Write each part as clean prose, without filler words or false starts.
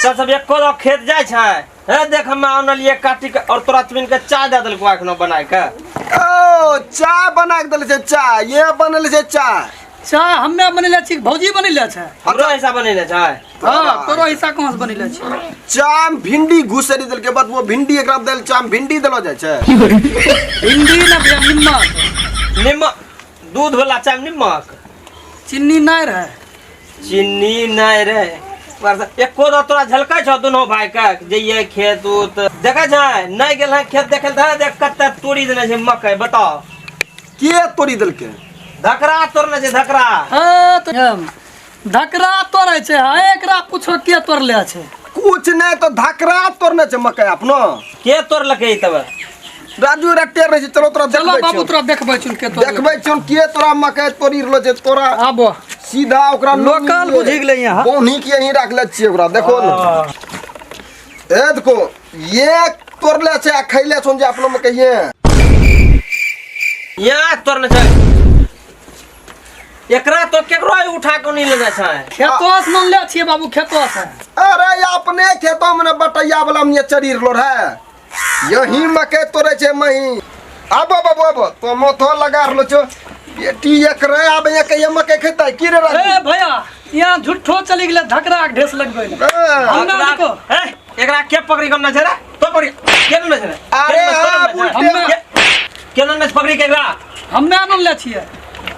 सब सब एको दो खेत जाइ छै हे देख हम आनलिए काटी के और तोरा चुन के चाय दे देलको एखनो बनाय के। ओ चाय बना के देले छै चाय, ये बनल छै चाय। चाय हम्मे बनेले छी, भौजी बनेले छै। हमरो हिस्सा बनेले छै। हाँ, तोरो हिस्सा कहाँ से बनेले छै? चाय में भिंडी घुसेरी देलकै, बस वो भिंडी एकरा देल, चाय में भिंडी देलो जाइ छै। भिंडी ना भैया, निमक। निमक, दूध वाला चाय में निमक। चीनी नहीं रहे। चीनी नहीं रहे। पर एको दो तोरा झलकै छौ दुनू भाई के जे ये खेत उत देखै छै? नहीं गेल है खेत देखल तऽ देख कते तोड़ी देने छै मकई, बताओ। के तोड़ी देलकै? धकरा तोड़ने छै, धकरा। हाँ, तो धकरा तोड़ै छै, हाँ, एकरा पूछो के तोड़ले छै? कुछ नहीं तो धकरा तोड़ने छै मकई अपनो। के तोड़लकै ई तब? राजू रट्टे रहै छै, चलो तोरा चलो देखबै बाबू, छियौ। तोरा देखबै छौ के तोड़लकै। देखबै छियौ के तोरा मकई तोड़ी रहलो छै तोरा। आबो। सीधा ओकरा लोकल बुझि गेलै यहाँ। बौनी के यहीं राखले छियै ओकरा, देखो ने। ए देखो, ये तोड़ले छै आ खैले छौ जे अपनो मकई ये। यहाँ तोड़ने छै। एकरा तो केकरो उठा के नहीं ले जाइ छै। खेतो से मानले छियै बाबू, खेतो से। अरे अपने खेतो में ने बटैया वाला में चढ़ी रहलो रहे, यही मकई तोड़े छै मही। आबो बाबू आबो, तो मोथो लगा रहलो छो बेटी एकरे आबे ये कहिया मकई खेतै की रे राजू? ए भैया, यहाँ झूठो चली गेलै धकरा के ढेस लगबै ले। ए, हमरा देखो। ए, एकरा के पकड़ी कम ना छै रे? तो पकड़ी के न छै रे? अरे के न हाँ, छै? उल्टे। के न पकड़ी के एकरा? हम्मे आनल छियै।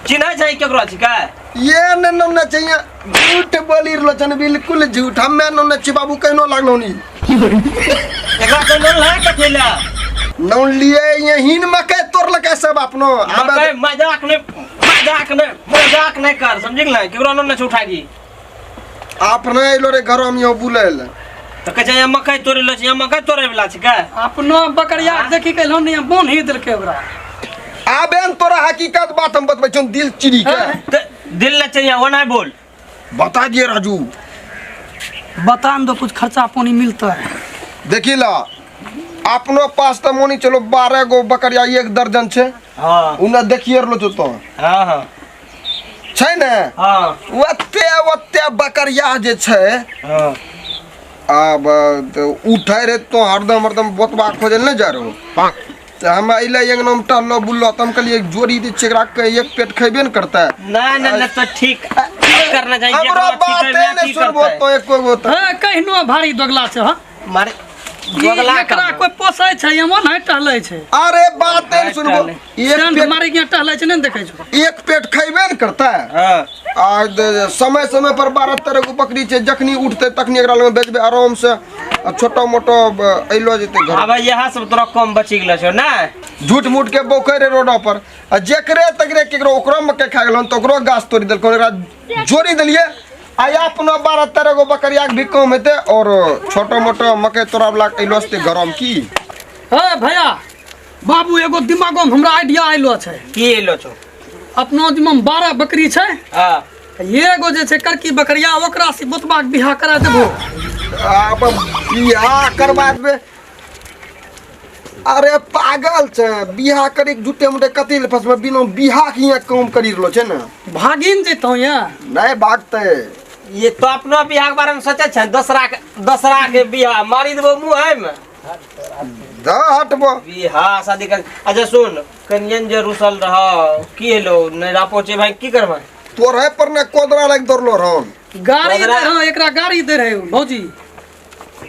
चिन्है छै केकरो छिकै? ये ने नौने चाहिए, झूठ बोली रहलो छन, बिल्कुल झूठ। हम्मे नौने छी बाबू, कहनो लागलो नी। एकरा तो नौन है कथी ले? नौन लिए यहीन मकई तोड़लकै सब अपनो। आबे मकई मजाक नहीं, मजाक नहीं, मजाक नहीं कर, समझी गेलै? केकरो नौन छै उठागी। अपने अइलो रे घरो में यो बुलै ले। तो कहै छै यहाँ मकई तोड़े लो छै, यहाँ मकई तोड़े वाला छिकै। अपनो बकरिया के देखी कहलो नहीं, बोन ही देलकै ओकरा। आबे न तोरा हकीकत बात हम बतबै छौ, दिल चिरी के। हैं? तो दिल न चाहिए वो नहीं बोल। बता दिए राजू। बता न दो, कुछ खर्चा पानी मिलता है। देखी ला, अपनो पास तो मोनी चलो 12 गो बकरिया 1 दर्जन छे। हाँ। उन्हें देखिए रहलो छौ तो। हाँ, हाँ। छै ने? हाँ। ओते ओते बकरिया जे छै। हाँ। आब उठै रे तो हरदम हरदम बोतबा खोजल नहि जा रहो। तऽ हम अइले अंगना में टहलो बुललो, तऽ हम कहलियै एक जोड़ी दै छियै एकरा के, एक पेट खैबे ने करतै। ना, ना, ना, तो ठीक, ठीक करना चाहिए, हमरो जेकरा ठीक बाते है, नहि की सुनबो करतै? तो एको गो तऽ। हाँ, कहिनो भारी दोगला छै, हाँ। मारे, ई दोगला एकरा कहाँ? कोई पोसै छै, एमो नहि टहलै छै। अरे बाते नहि सुनबो। टहलै। एक सेंध पेट मारे के टहलै छै, नहि ने देखै छौ। एक पेट खैबे ने करतै। हाँ। आ समय समय पर 12-13 गो बकरी छै, जखनी उठतै तखनी एकरा लग बेचबै आराम से, आ छोटो मोटो अइलो जेतै घर। आब इएह सब तोरा कम बचि गेलो छौ ने? झूठ मूठ के बौखै रे रोडो पर, आ जेकरे तकरे केकरो ओकरो मकई खा गेलौन तऽ ओकरो गाछ तोड़ि देलकौ, एकरा जोड़ि देलियै। आ अपनो 12-13 गो बकरिया के भी कम हेतै, और छोटो मोटो मकई तोड़ा वाला के अइलो से गरम की। हे भैया बाबू, एगो दिमागो में हमरा आइडिया आइलो छै। की अइलो छौ? अपनो जिम्मा में 12 बकरी छै। हाँ। एगो जे छै करकी बकरिया, ओकरा से बोतबा के बियाह करा देबो। आब बियाह करवा देबे? अरे पागल छै, बियाह करे के झूठे मूठे कथी ले फसबै, बिना बियाह के यहाँ काम करी रहलो छै ने। भागी ने जैतौ यहाँ। नहीं भागते। ये तो अपनो बियाह के बारे में सोचे छै, दोसरा के बियाह मारी देबो मुँह है में। द हटबो। बियाह शादी कर। अच्छा सुन, कनियन जे रुसल रह की हेलो नहीं रापो छे भाई, की करबै? तोरे पर ने कोदरा लाग दौड़लो रहन। गाड़ी दे कोदरा? रहा, एकरा गाड़ी दे रहे भौजी।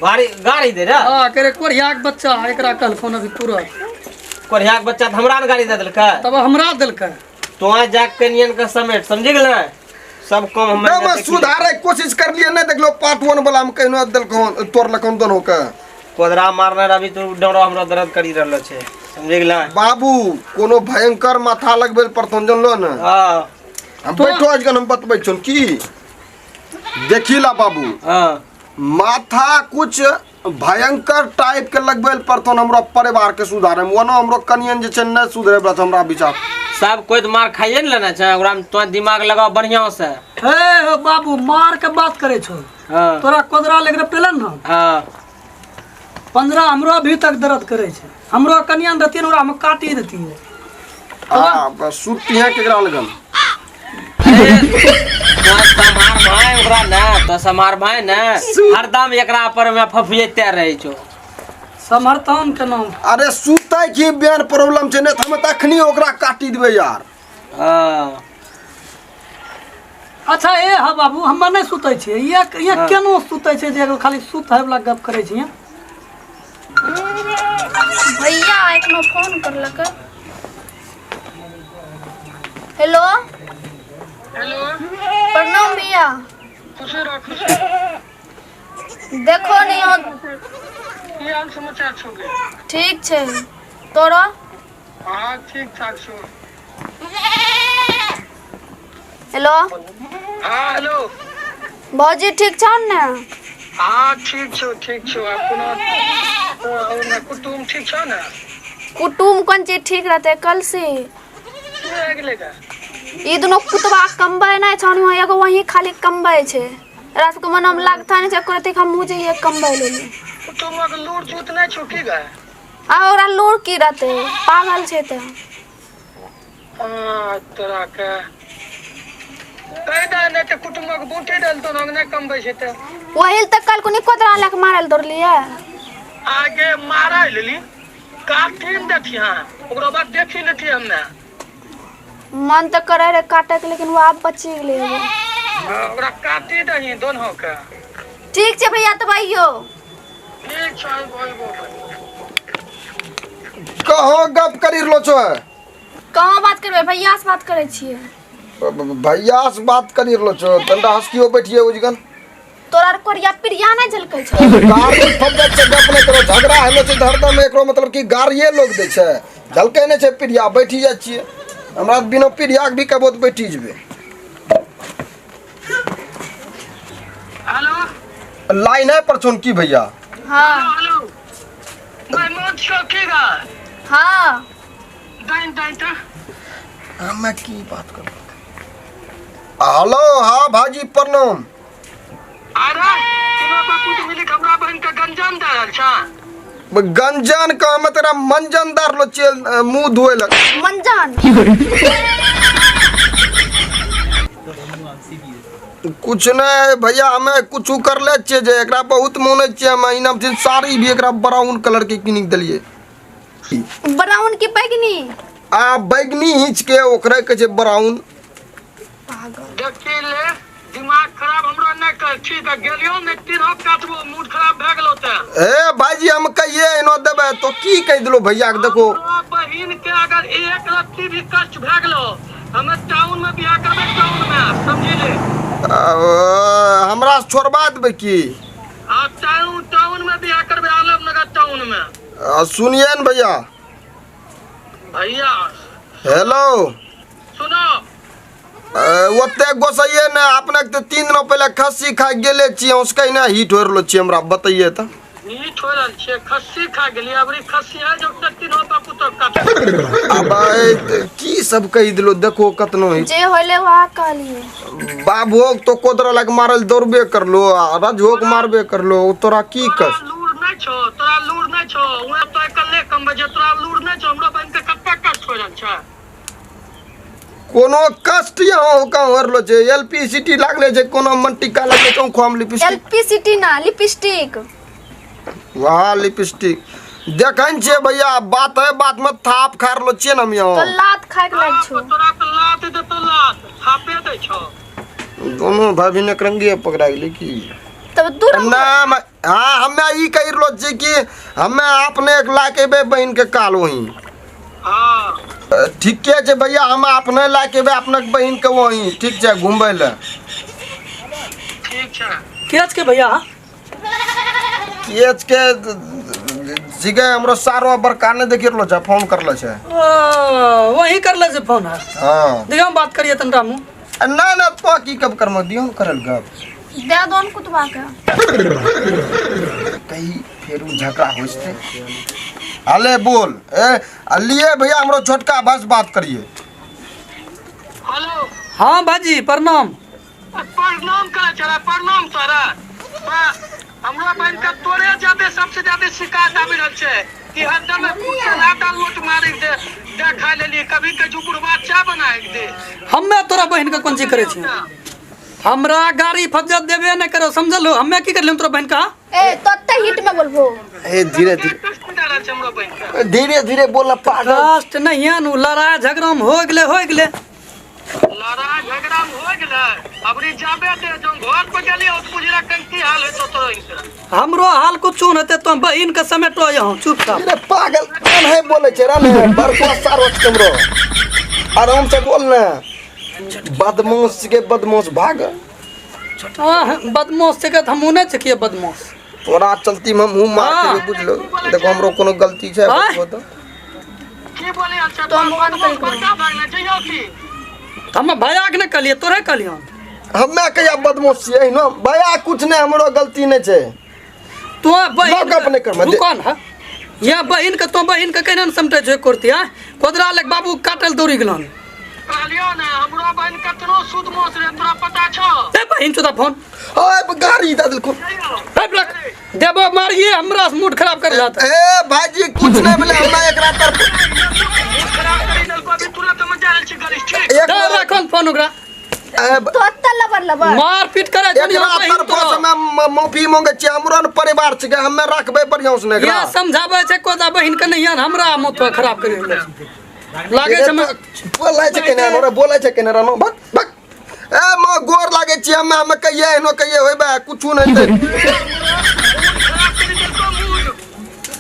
गाड़ी दे रहा? हाँ, करे कोरिया के बच्चा एकरा कहलखुन अभी तुरंत। कोरिया के बच्चा त हमरा ने गाड़ी दे देलकै। तब हमरा देलकै। तो आज जाके कनियन के समेट, समझि गेलै? सब काम हम ना, मैं सुधारे के कोशिश कर लिए, नहीं देखलो पार्ट 1 वाला में कहिनो देलखुन, तोड़लखुन दोनों के। कोदरा मारने रवि तू डरो हमरा दर्द करी रहलो छे, समझि गेलै? बाबू कोनो भयंकर माथा लगबे पड़तन, जानलो ने? हाँ। हम बैठो आजकल हम बतबै छौ की। देखी ला बाबू। हाँ। माथा कुछ भयंकर टाइप के लगबे पड़तन हमरा परिवार के सुधारे में, ओना हमरो कनियन जे छै नहीं सुधरे वाला छै हमरा विचार। सब कोई तो मार खाइए ने लेना छै, ओकरा में तो दिमाग लगाओ बढ़िया से। हे हो बाबू, मार के बात करे छो। हाँ। तोरा कोदरा लेके पेलन न? हाँ। 15 हमरो अभी तक दर्द करे छै, हमरो कनियन रहती ओकरा हम काटी देती। हाँ, बस सुती है केकरा लगन? अरे तो समार भाई ओकरा ना तो समार भाई ना हरदम एकरा पर में फफियते रहे छो। समर्थन के नाम। अरे सुतै की बेन प्रॉब्लम छै, नहि तऽ हम तऽ अखनी ओकरा काटी देबै यार। हाँ। अच्छा ए हा बाबू, हम नहि सुतै छियै, ये केनो सुतै छै जे खाली सुतै वाला गप करै छियै। भैया एखनो फोन करलक। हेलो हेलो, प्रणाम भैया। खुश रहो, खुश रहो। देखो नहीं हो की हाल समाचार छौ गे? ठीक छै, तोरो? हाँ ठीक ठाक छौ। हेलो। हाँ हेलो भौजी ठीक छौ ने? हाँ ठीक छौ, ठीक छौ। अपना कुटुम ठीक छौ ने? कुटुम कोन चीज ठीक रहते कल से की भए गेलै गे? ई दुनो कुतवा कमबै नहि छौ, एगो वही खाली कमबै छै। रात के मनम लगता नहीं छै करते हम मुझे ये कमबै लेली। कुटुमक लूर चूत नहि छौ की गे? आ ओकरा लूर की रहते, पागल छै त। हाँ तोरा के कहि दे नहि तऽ कुटुमक बूटे डालतो नहि कमबै छै तऽ। वही तऽ कल को कोदरा लए के मारल दौड़लियै। आगे मारै लेली काटी ने देखी। हाँ ओकरा बाद देखी लेती हमने। मन तऽ करे रहे काटे के, लेकिन वो आब बची गेलै। ओकरा काटी दही दोनों के। ठीक छै भैया तब आइयो। ठीक छै अइबो। कहाँ गप करी रहलो छौ? कहाँ बात करबै, भैया से बात करै छियै। भैया से बात करी रहलो छौ, तंडा हंसकियो बैठिए उजगन। तोरा कोरिया प्रिया नहीं झलकै छौ? गाड़ी फज्जत से गप नहीं करो, झगड़ा हेलो छै हरदम। एकरो मतलब कि गाड़िए लोग दै छै, झलकै नहि छै प्रिया। बैठी जाइ छियै हमरा बिना प्रिया के भी कहबो तऽ बैठी जेबै। हेलो लाइन है पर छौन की भैया? हाँ हेलो मेहमान छौ की गे? हाँ दाइन दाइन त हमे की बात करब। हेलो हाँ भाजी प्रणाम। अरे तीनों बापू तो मिली हमरा बहन के गंजन दे रहल छ। गंजन के हम तेरा मंजन दर लो चल मुंह धोए लग। मंजन कुछ नहीं भैया, हमें कुछ कर ले छियै जे एकरा बहुत मोन छियै। हम इनाम छै साड़ी भी एकरा ब्राउन कलर के किन के देलियै। ब्राउन की बैगनी? आ बैगनी हिच के ओकरे कहै छै ब्राउन। पागल देखी ले दिमाग खराब हमरो नहि कर। ठीक है गेलियो ने तीनों काटबो, मूड खराब भए गेलो ते। ए भाईजी हम कहिए एनो देबै तो की कहि देलो भैया के। देखो बहिन के अगर एक रत्ती भी कष्ट भए गेलो हमे टाउन में बियाह करबै, टाउन में समझी ले। हमरा छोड़बा देबै की? आ टाउन टाउन में बियाह करबै, आलमनगर टाउन में। सुनिए न भैया। भैया हेलो सुनो ओते गोसैये ने अपने के 3 दिन पहले खस्सी खा गेले छियै, उसके ने हिट हो रहलो छियै। हमरा बतैये त हीट हो रहल छियै, खस्सी खा गेलियै। अबरी खस्सी है जो तीनों बापू तक काट। अब की सब कहि देलो देखो कतनो हिट जे होले वहाँ कहलिए। बाबो तो कोदरा लग मारल दौड़बे करलो, रजो के मारबे करलो। तोरा की कष्ट? लूर नहि छौ तोरा, लूर नहि छौ। उहे तो अकेले कमबै छै, तोरा लूर नहि छौ। हमरा बहिन के कते कष्ट हो रहल छै। कोनो कष्ट यहाँ कहाँ हो रहलो छै? एलपीसीटी लागले छै, कोनो मन टिक्का लागले छै आँखों में लिपस्टिक। एलपीसीटी ना लिपस्टिक। वाह लिपस्टिक देखन छियै भैया। बात है बात में थाप खा रहलो छियै न हम यहाँ। तो लात खाय के लाग छौ। तोरा तो लात देतो, लात थापे दै छौ। दोनों भाभी ने करंगी पकड़ा गेलै की तब दूर ना। हाँ हमे ई कहि रहलो छियै कि हमे अपने एक लाके एबै बहिन के काल वही। हाँ ठीके छै भैया, हम अपने लाके एबै अपने बहिन के वही। ठीक छै घुमबै लए। ठीक छै। के के भैया? केच के जिगे हमरो सारो बड़का ने देखि रहलो छै, फोन करलो छै। ओ वही करले छै फोन। हाँ देखियो हम बात करिए तनरा मु। ना ना तो की कब करमो दियो करल गप दे दोन कुतवा के कहीं फेरू झगड़ा होइते। अले बोल ए लिए भैया हमरो छोटका बस बात करिए। हेलो हाँ भाजी प्रणाम। प्रणाम करे चला, प्रणाम तोरा। हमरा बहन के तोरे ज्यादा सबसे ज्यादा शिकायत आबि रहल छै कि हरदम कुत्ता लाटा लोट मारि दे जर्दा खा लेलिए, कभी के बुढ़वा चाय बना के दे। हम्मे तोरा बहिन के कोन चीज करे छी? हमरा गाड़ी फज्जत देबे नहीं करो, समझलो? हम्मे की करलियो तोरा बहिन का? ए तोते हिट में बोलबो। ए धीरे धीरे कष्ट डालल छै हमरो बहिन के। धीरे धीरे बोल पागल। कष्ट नहीं है नु, लड़ाई झगड़ा में हो गेले, हो गेले। लड़ाई झगड़ा में हो गेले, अबरी जाबे दे जो घर पर गेली ओ पुजरा कंती हाल हेतो तोरो इनसे। हमरो हाल कुछ न हेते, तो बहिन के समेटो यहाँ चुपचाप। अरे पागल कोन है बोले छै रे ने, बड़को सारो छै हमरो। आराम से बोल ना। बदमाश के बदमाश भाग। बदमाश से के हम नहि छियै बदमाश। तोरा चलती में मुंह मार के बुझलो। देखो हमरो कोनो गलती छै बतबो तो। की बोले अच्छा तो हम बड़का भागले जइयो की? हम भैया के ने कहलिए, तोरे कहलियो। हम्मे कहिया बदमाश छियै न भैया, कुछ नहीं हमरो गलती नहीं छै। तो बहिन अपने कर रुकन है या बहिन के, तो बहिन के केना समटे छै करती है? कोदरा ले बाबू काटल दौड़ी गेलन। कहलियो ना हमरो बहिन कतनो सुद मोस रे, तोरा पता छौ? ए बहिन चोदा फोन। ओए गाड़ी दे देलको। ए ब्लॉक देबो मारिए, हमरा से मूड खराब कर जात। ए भाईजी कुछ नहीं बोले हमरा एकरा तरफ मूड खराब करी देलको। अभी तुरंत हम जा रहल छी गली ठीक। राखन फोन ओकरा। तो लबर लबर मार पीट करे जनी एकरा तरफ से हम माफी मांगे छी, हमरो न परिवार छै, हमे रखबै बढ़िया से एकरा। या समझाबै छै कोदा बहिन के नहीं, हमरा मुंह खराब करी देलको। लागे छै बोलै छै केने हमरा, बोलै छै केने रहनो भक भक। ए म गोर लागे छी हम, हम कहिए एनो कहिए होइबे कुछु नहीं ते।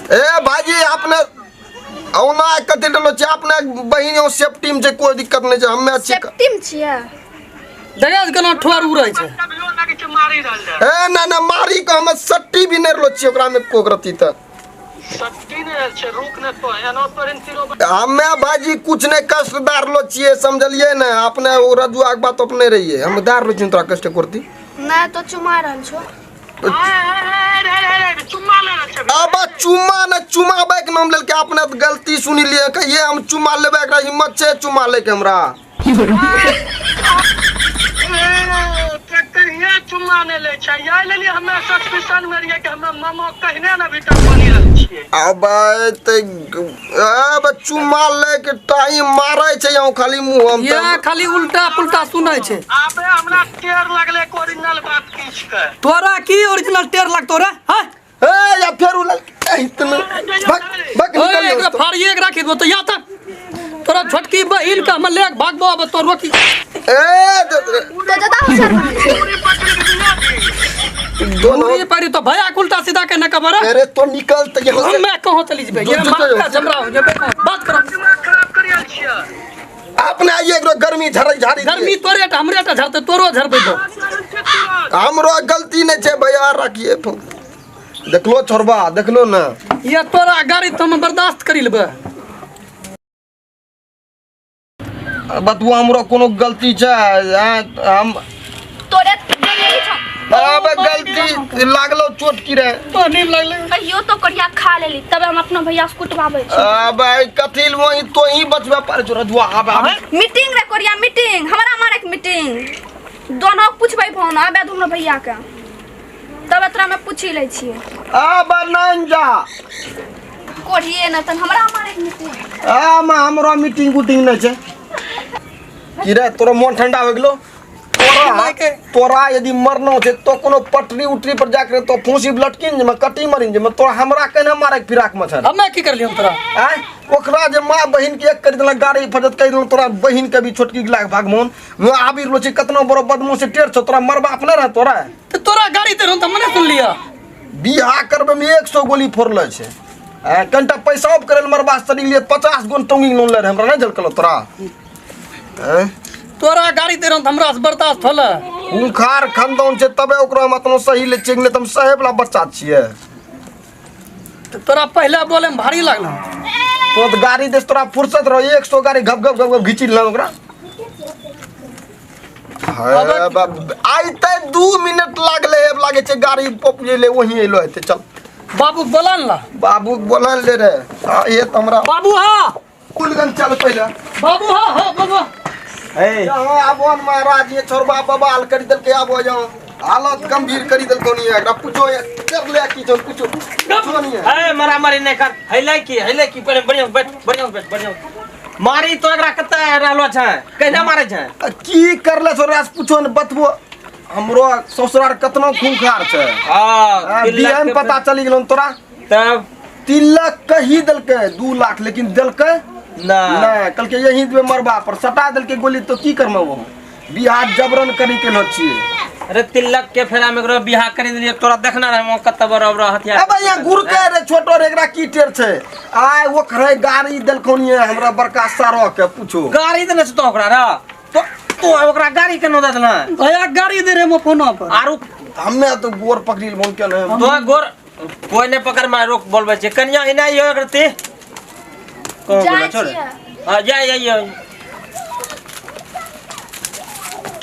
ए भाईजी अपने औना कथि डलो छै, अपने बहिन ओ सेफ्टी में छै, कोई दिक्कत नहीं छै, हमे छी सेफ्टी में छियै। देखै केना ठुआर उड़ै छै। कभियो लागे छै मारी रहल छै। ए ना ना मारी के हम सट्टी भी नहीं रहलो छी ओकरा में कोकरती त सट्टी नहीं छै, रुक न तो एनो पर तीरो। हमे भाईजी कुछ नहीं कष्ट दारलो छियै, समझलिए ने? अपने ओ रजुआ के बात अपने रहिए, हम दारलो छी तोरा कष्ट करती ना तो चुमा रहल छो। रे चुम्मा ले रहल छै। अब चुम्मा न चुमाबै के नाम लेलके, अपने गलती सुनि लिए कहिए हम चुम्मा लेबै, एकरा हिम्मत छै चुम्मा ले के हमरा? चुम्मा नहीं ले छै, या लेली हमे सस्पेंशन में रहिए कि हमे मामा कहने ना भी तक बनी रहल छियै। अब त अब चुम्मा ले के टाइम मारै छै यौ खाली मुंह हम या खाली उल्टा पुल्टा सुनै छै। आबे हमरा टेर लागले ओरिजिनल बात किछ के। तोरा की ओरिजिनल टेर लगतो रे? हां ए या फेर उलल इतना भक भक निकल एकरा फाड़िए के राखि दो तो या त तोरा छोटकी बहिन के हम लेक भागबो। अब तो रोकी ए तो ज्यादा होशियार बनै छै। दोनों परी तो भैया उल्टा सीधा के न कबर। अरे तो निकल त यहाँ से। मैं कहां चली जेबे? ये मार झमरा हो जेबे, बात करो। दिमाग खराब करी आल छियै अपने। आइए एकरो गर्मी झरै झाड़ी गर्मी तोरे त हमरे त झरते, तोरो झरबै तो। हमरो गलती नहीं छै भैया, रखिए फोन। देखलो छोरबा, देखलो ना ये तोरा गाड़ी तो हम बर्दाश्त करी लेबे। बतबू हमरो कोनो गलती छै? हम तोरे गलती छौ। अब गलती लागलो चोट की रे तो नहीं लागले। कहियो तो करिया खा लेली तबे हम अपना भैया से कुटवाबै छी। अब कथिल वही तो ही बचबे पर जो रजुआ। अब मीटिंग रे कोरिया मीटिंग, हमरा मारे के मीटिंग। दोनों पूछबै फोन आबे हमरा भैया के, तब तोरा में पूछि लै छियै। अब नहीं जा कोरिये न तन हमरा मारे के मीटिंग। आ मा हमरो मीटिंग उटिंग नै छै। की रे तोरा मन ठंडा हो गेलो? तोरा तोरा यदि मरनो छै तो कोनो पटरी उटरी पर जाके तो फूसी लटकिन जे कटी मरिन जे तोरा हमरा केना मारे के फिराक में छ। हमे की करलियो तोरा? आय ओकरा जे मां बहिन के एक कर देला गाड़ी फजत कर देला, तोरा बहिन के भी छोटकी लाग भागमोन व आबि रहलो छै कतनो बड़ो बदमाश से टेर छ, तोरा मरबा अपने रह तोरा। त तोरा गाड़ी दे रहन त मने सुन लिया। बियाह करबे में 100 गोली फोड़ले छै। आ कनटा पैसा ऑफ करल मरबा सड़ी लिए 50 गो टोंगी लोन ले हमरा नहीं झलकलो तोरा। तोरा गाड़ी दे रहन त हमरा से बर्दाश्त होला। खूंखार खानदान छै तबे ओकरा हम अतनो सही ले छियै, नहीं त हम सहे वाला बच्चा छियै। तोरा पहला बोले में भारी लागल। तो गाड़ी दे तोरा फुर्सत रहो, 100 गाड़ी घप घप घप घप घिची लेलौ ओकरा। आइ ते 2 मिनट लागले, अब लागे छै गाड़ी पप गेले वही एलो हेते। चल बाबू बोलन ला, बाबू बोलन ले रे। हां ये त हमरा बाबू। हां कुलगंज चल पहले बाबू। हां हां बाबू ए हां आबोन महाराज ये छोरबा बवाल कर देलके, आबो जाओ हालत गंभीर करी देलको नहीं एकरा पूछो कर ले की छौ पूछो ए मारामारी नहीं कर। हैले की पहले बढ़िया बैठ, बढ़िया बैठ, बढ़िया। मारी तो एकरा कते रहलो छै कहिना मारै छै आ की करले छोरा से पूछो ने बतबो हमरो ससुरार कतनो खूंखार छै। हां आ, बियाह में पता चली गेलो तोरा। तब तिलक कही देलकै 2 लाख लेकिन देलकै ना। नहीं, कहलकै यही देबै मरबा पर सटा देलकै गोली तो की करमे वो बियाह जबरन करी के छियै। अरे तिलक के फेरा में एकरो बियाह करी देलियै तोरा देखना रहे कत बड़ बड़ हथियार। अब यहाँ गुरके रे छोटो रे एकरा की टेर छै आय ओकरे गाड़ी देलखौन ये हमरा बड़का सारो के पूछो गाड़ी देने छै तो ओकरा रे तो तो ओकरा गाड़ी केना दे देला भैया गाड़ी दे रहे मो फोनो पर। आरू हमे तो गोर पकड़ी लेबो के नहीं तो गोर कोई ने पकड़ मार रोक बोलबै छै कनिया इना यो करती कहो जाइ बोला छोड़। छियै। हां जा जा जा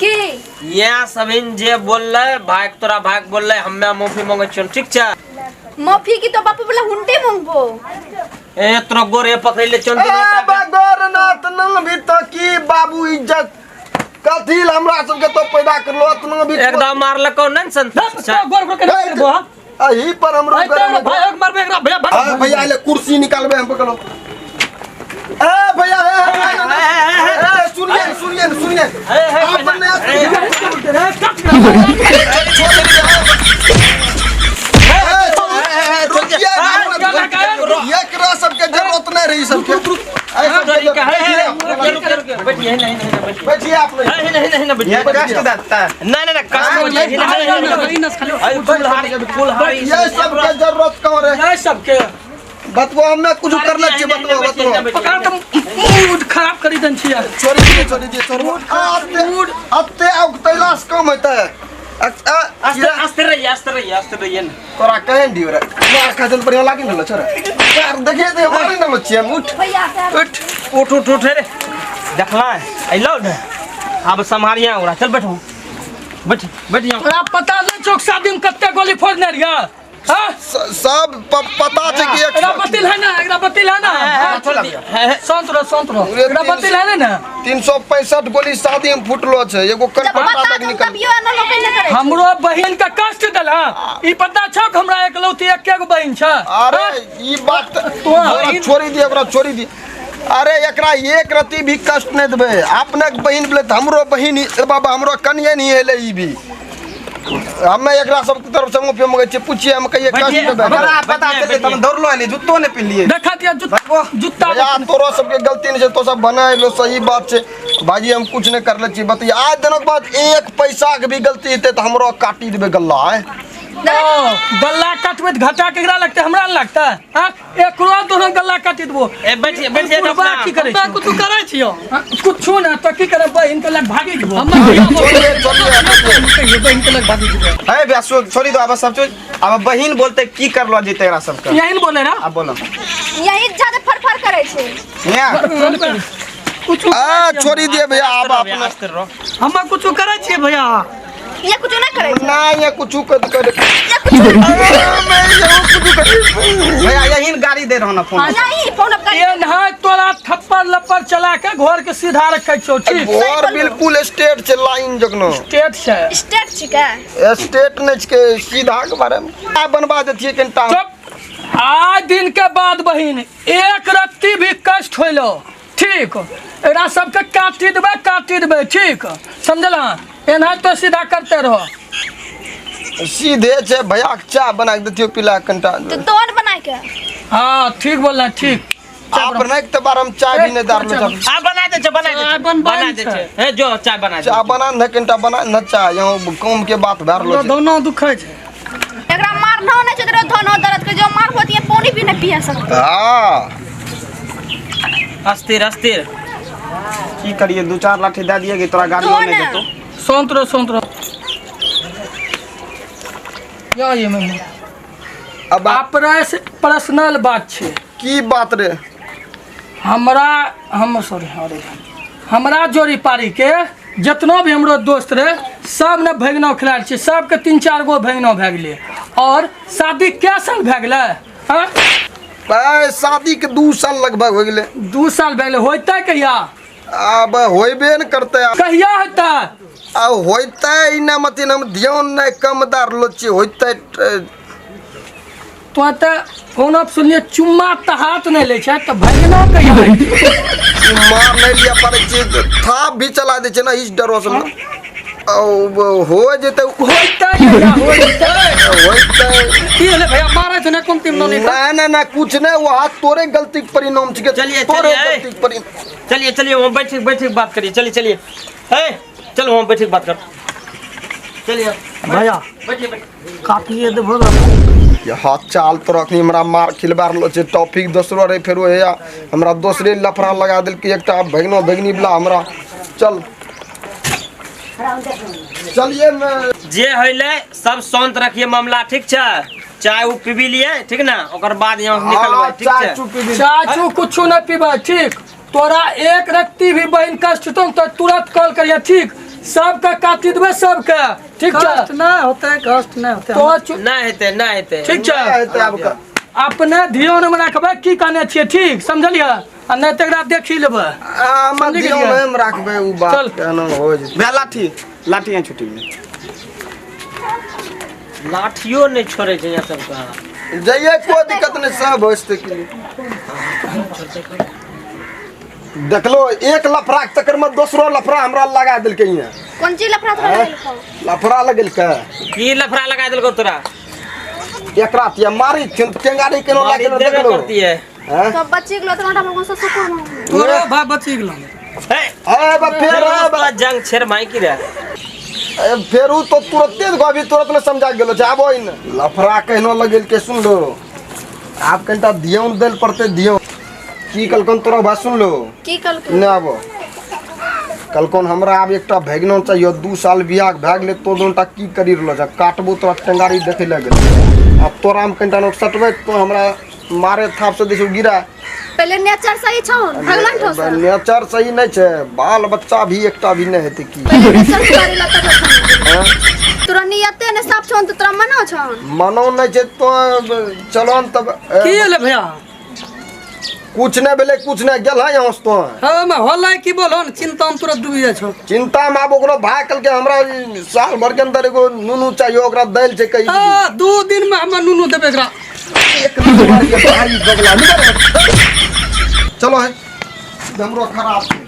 की या सबिन जे बोललै भाग तोरा भाग बोललै हम्मे माफी मांगै छियौ ठीक छै। माफी की तो बापू बोला हुंडे मांगबो। ए तोरा गोरे पकड़ ले चल ए बगोरनाथ नंग भी तो की बाबू इज्जत कथी ल हमरा सबके तो पैदा करलो अतना भी एकदम मारलको नन संत गोर गोर के करबो। अही पर हमरो भाई भाई मारबे एकरा भैया। हां भैया ले कुर्सी निकालबे हम पकड़ो। ए भैया ए सुनिए सुनिए सुनिए अपन ने एकरा सबके जरूरत नहीं रही सबके। बैठिए आप लोग। नहीं नहीं नहीं बैठिए कष्ट देता है। नहीं नहीं कष्ट नहीं ये सबके जरूरत कहाँ रहे ये सबके बतबो हमें कुछ करना चाहिए बतबो बतबो पकड़ के मूड खराब करी दन छियै। छोड़ी दिए छोड़ी दिए छोड़ मूड अत्ते औकतैलास कम होता है। आस्ते रहिए आस्ते रहिए आस्ते रहिए तोरा कहें दियो रे मार खाजन पर लागी न छोरा यार देखिए दे मारे न छियै। उठ उठ उठ उठ उठ रे देखला अइलो ने अब संभालिया ओकरा चल बैठो बैठ बैठ जाओ। तोरा पता नहीं चौक शादी में कत्ते गोली फोड़ने रहिया। हां सब पता छै कि एकरा बतिल है ना एकरा बतिल है ना। शांत रहो शांत रहो एकरा बतिल है ना। 365 गोली शादी में फुटलो छै एगो कनपट्टा तक निकल। हमरो बहिन के कष्ट देला ई पता छौ कि हमरा एकलौती एके गो बहिन छै। अरे ई बात तोरा छोड़ी दे ओकरा छोड़ी दे। अरे एकरा एक रति भी कष्ट नहीं देबै अपने बहिन बोले त हमरो बहिन बाबा हमरो कनिए नहीं हेले ई भी हमें एकरा सब के तरफ से माफी मांगे छियै पूछिए हम कहिए कष्ट देबै। हमरा पता चलले तब दौड़लो आली जुत्तो ने पिनलिए देखा दिया जुत्ता। यार तोरो सबके गलती नहीं छै तो सब बनाइलो सही बात छै भाजी हम कुछ नहीं करले छी बतिया आज दिनक बाद एक पैसा के भी गलती हेतै त हमरो काटी देबै गल्ला है। गल्ला काटबै त घाटा केकरा लगतै हमरा न लगतै। हां एकरो दोनो गल्ला काटी देबो। ए बैठिए बैठिए अपना की करै छी कुछ करै छियो कुछो ना तो की करे बहिन के लग भागी जेबो। हम कहिए बहिन के लग भागी जेबो। ए भैया छोड़ी दो अब सब चीज अब बहिन बोलते की करलो जेते एकरा सब के यही बोले ना अब बोलो यही ज्यादा फरफर करै छै। कुछ आ छोड़ी दिए भैया अब अपना हम कुछ करै छियै भैया। ये कुछ नहीं करे ना ये कुछ कर कर भैया यही गाड़ी दे रहा ना फोन। नहीं फोन अब ये ना तोरा थप्पड़ लप्पड़ चला के घर के सीधा रखे छौ ठीक। और बिल्कुल स्ट्रेट छै लाइन जगनो स्ट्रेट छै स्ट्रेट छिकै स्ट्रेट नै छै सीधा के बारे में आ बनवा देतिए कनटा। चुप आज दिन के बाद बहिन एक रत्ती भी कष्ट होइलो ठीक एकरा सबके काटी देबै ठीक समझला। एना तो सीधा करते रहो सीधे छे भैया के चाय बना के देतियो पिला कनटा तो तोन बना के। हां ठीक बोलना ठीक आप बनाए के बार हम चाय भी नहीं दारलो सब आ बना दे छे बना दे बना दे छे ए जो चाय बना दे चाय बना न कनटा बना न चाय यहाँ काम के बात भरलो छे दोनों दुखै छे एकरा मारनो नै छै तोरा धनो दर्द के जो मार होती है पानी भी नहीं पिया सकते। हां अस्थिर अस्थिर की करिए 2-4 लाठी दे दिए कि तोरा गाड़ी नहीं देतो। शांत रहो शांत रहो या ये में अब पर्सनल बात छे की बात रे हमरा हम सॉरी अरे हमरा जोड़ी पारी के जितना भी हमरो दोस्त रहे सब ने भगना खिलाड़ी छे सबके 3-4 गो भगना भए गेलै। और शादी कै साल भए गेलै? हां शादी के 2 साल लगभग हो गेलै। 2 साल भए गेलै होइतै कहिया? अब होइबे न करतै। कहिया होइतै? आ होइतै ई ना मतिन हम ध्यान नै कम दारलो छी होइतै तो तऽ फोन अप सुनलिए चुम्मा तऽ हाथ नहि लै छै तऽ भगना कहिया मार नहीं लिया पड़े छै थाप भी चला दै छै ना इस डरो से हो जेतै। होइतै भैया, होइतै। होइतै। की होलै भैया, मारै छै ने कोन तीन नहीं? ना ना ना, कुछ नहीं, वो हाथ तोरे गलती के परिणाम छिके। चलिए, तोरे चलिए, गलती के परिणाम। चलिए चलिए, वहाँ बैठे बैठे बात करिए। चलिए चलिए, ए चलो वहाँ बैठे बात कर, चलिए। भैया। बैठिए बैठिए। काफी देबो। ये हाथ चाल तो रखनी हमरा मार खिलबा रहलो छै। टॉपिक दोसरो रहे, फेरो हेया हमरा दोसरे लफड़ा लगा देलकै एकटा भगनो भगनी वाला हमरा। चल चलिए न। जे होइले सब शांत रखिए मामला, ठीक छै? चाय उ पीबी लिए, ठीक ना? ओकर बाद यहाँ से निकलबै। हाँ, ठीक चाय छै? चू पीबी। चाचू कुछ नहीं पीबै, ठीक? तोरा एक रत्ती भी बहन कष्ट होतौ तो तुरंत कॉल करिए, ठीक? सबके काटी देबै सबके, ठीक छै? कष्ट नहीं होते, कष्ट नहीं होते। तो नहि हेतै, नहि हेतै। ठीक छै? नहि हेतै आब अपने ध्यान में रखबै की कहने छियै, ठीक? समझलियै? आ नहि तऽ एकरा देखी लेबै। आ, हमर समझि ध्यान गेलियै? मे राखबै उ बात। चल। केना हो जेतै। भैया, लाठी लाठी यहाँ छुट्टी में। लाठियो नहि छोड़ै छै यहाँ सबके। जाइए, कोई दिक्कत नहीं, सब हो जेतै। की देखलो, एक लफड़ा के चक्कर में दोसरो लफड़ा हमरा लगा देलकै यहाँ। कोन चीज लफड़ा तोरा लगेलकौ? लफड़ा लगेलकै। की लफड़ा लगा देलकौ तोरा? एकरा तिया मारी टेंगारी केनो मारी लागल। देबे देखलो करती है। हैं? सब बच्ची गेलो तोरा भगवान से शुक्र मांगू। तोरो भाई बची गेलो। हे। ए बा फेर ए बा। तोरा जंग छेड़ माई की रे? ए, फेर उ तो तुरते अभी तुरंत ने समझा गेलो छै। आबो इन लफड़ा कहनो लगेल के सुन लो, आब कनिटा ध्यान देल पड़ते। ध्यान की कलकन तोरा बात सुन लो। की कलकौ? ने आबो कलकन हमरा आब एकटा भगनो चाहिए, 2 साल बियाह भए गेलै, तो दोनटा की करी रहलो छै? काटबो तोरा टेंगारी देखे लगे। आब तोरा हम कनिटा नोक सटबै तो हमरा मारे थाप से दै छौ गिरा। पहिले नेचर सही छौ भगवान ठोस। नेचर सही नहीं छै, बाल बच्चा भी एकटा भी नहीं हेतै की। पहिले नेचर सुधारी ला तब हैं? तोरा नियते ने साफ छौ तऽ तोरा मनो छौ? मनो नहीं छै तो चलो न तब की होलै भैया? कुछ नहीं भेलै, कुछ नहीं गेल है यहाँ से तो। हाँ, मैं होलै की बोलो न, चिंता में तुरंत डूबी जाइ छौ। चिंता में आब ओकरो भाई कल के हमरा साल भर के अंदर एगो नुनू चाहिए, ओकरा दैल छै कही। आ, 2 दिन में हमरा नुनू देबै एकरा। एक नंबर के भाई बगला निकल। चलो है, हमरो खराब छै।